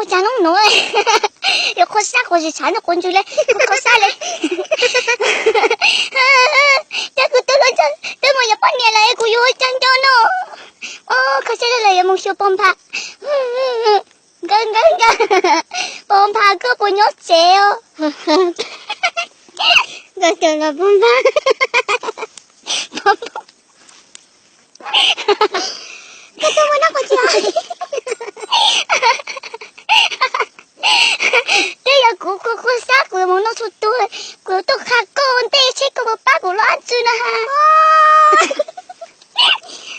Cas no no, yuav qhuav sab qhuav zis tshav no quav ntsws le, qhuav sab le. Cas kuv tus hluas nraug twb mus yuav poj niam lawm, kuv yuav ua cas nco no. Kho siab lawm yuav mus xyuas Pov Nphas. Nkawd nkawd nkawd, Pov Nphas koj puas nyob tsev os? Nkawd tus los Pov Nphas, koj tuaj ua noj quav tsi? Twb yog kuv qhuav qhuav sab kuv yuav mus noj tshuaj tuag, kuv yuav tuaj qha koj ua ntej seb koj puas pab kuv lub ab txwv no ha.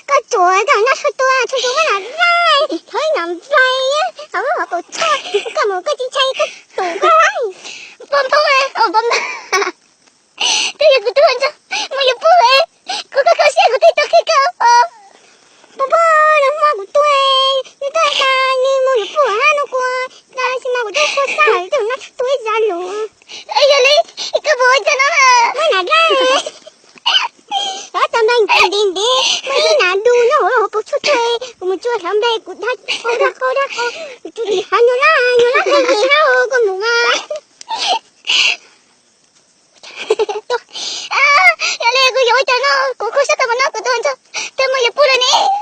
Koj tsuav koj noj tshuaj tuag, tshuaj tuag muab nram nplaig, thov nram nplaig, hauv lub hauv paus tshuaj, koj mus koj tsis ntshai koj tus koj. Pov Nphas, Pov Nphas, twb yog kuv tus hluas nraug mus yuav poj, kuv kho kho siab kuv thiaj tuaj qhia koj. Pov Nphas, nws muab kuv tua, nws tuaj tas nws mus yuav poj hab no kuv, tab sis mas kuv twb qhuav sab lawm, twb noj tshuaj tuag ib zaj lus. Yog li koj puas ua cas no? Muab nram nplaig, cov tau nplaig ntev ntev, muaj ib nram du nyob hauv lub hauv paus tshuaj tuag, kuv mus tsuag hlawv nplaig kuv dab qau dab qau, kuv tsuas dim hav nyuag laj nyuag laj ntawd hab koj mus mas. Yog li kuv yuav ua cas no, kuv kho siab tau mas no kuv tus hluas nraug twb mus yuav poj lawm ne.